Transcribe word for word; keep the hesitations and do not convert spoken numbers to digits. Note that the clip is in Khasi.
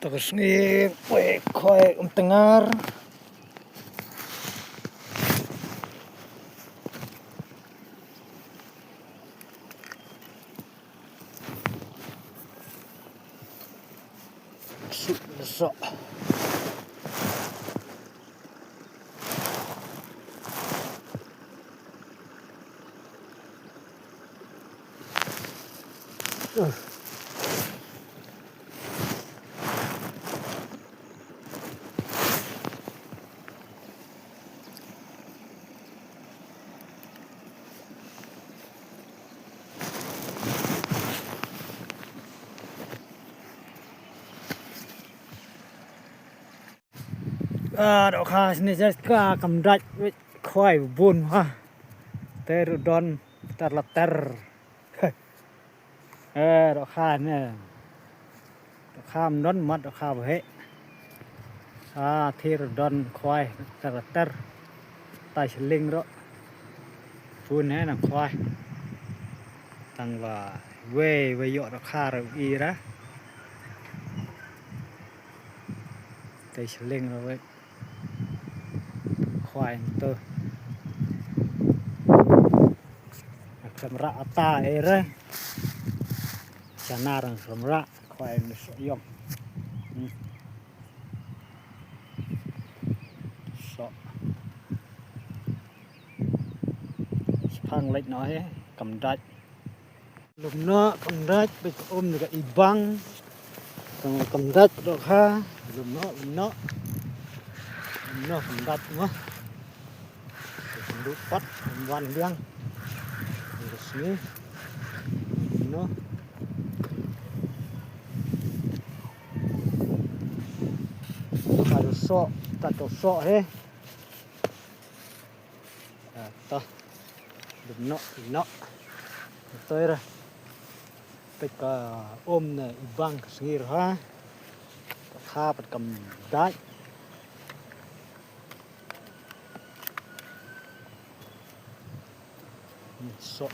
Ta ka sngi, wei, khoi, um, tyngar. Suk, suk. Ah, dohkha sni, just ka kam dait, wei, khwai bun ha. Te ruh don ter la ter. Eh, dohkha ne. Dohkha ym don mat, dohkha ba heh. Ah, thir don khwai ter ter. Tai sling ruh. Bun heh nang khwai. Tang ba wei, wei ïoh dohkha ruh i ra. Tai sling ruh wei. Khwai to. Khlem rah ata ere. Sana rang khlem rah, khwai ne soh ïong. Hmm. Soh. Shipang leit noh he, kam dait. Lum noh, kam dait, peit um ne ka i bang. Kam, kam dait dohkha, lum noh, lum noh. Lum noh, kam dait mo. Kam dait pat, kam wan biang. Ka sngi. Lum noh. Ka soh, ka soh he. Ah, to. Lum noh, lum noh. Toi ra. Peit ka um ne i bang ka sngi ra ha. Ka kha pat kam dait. Soh.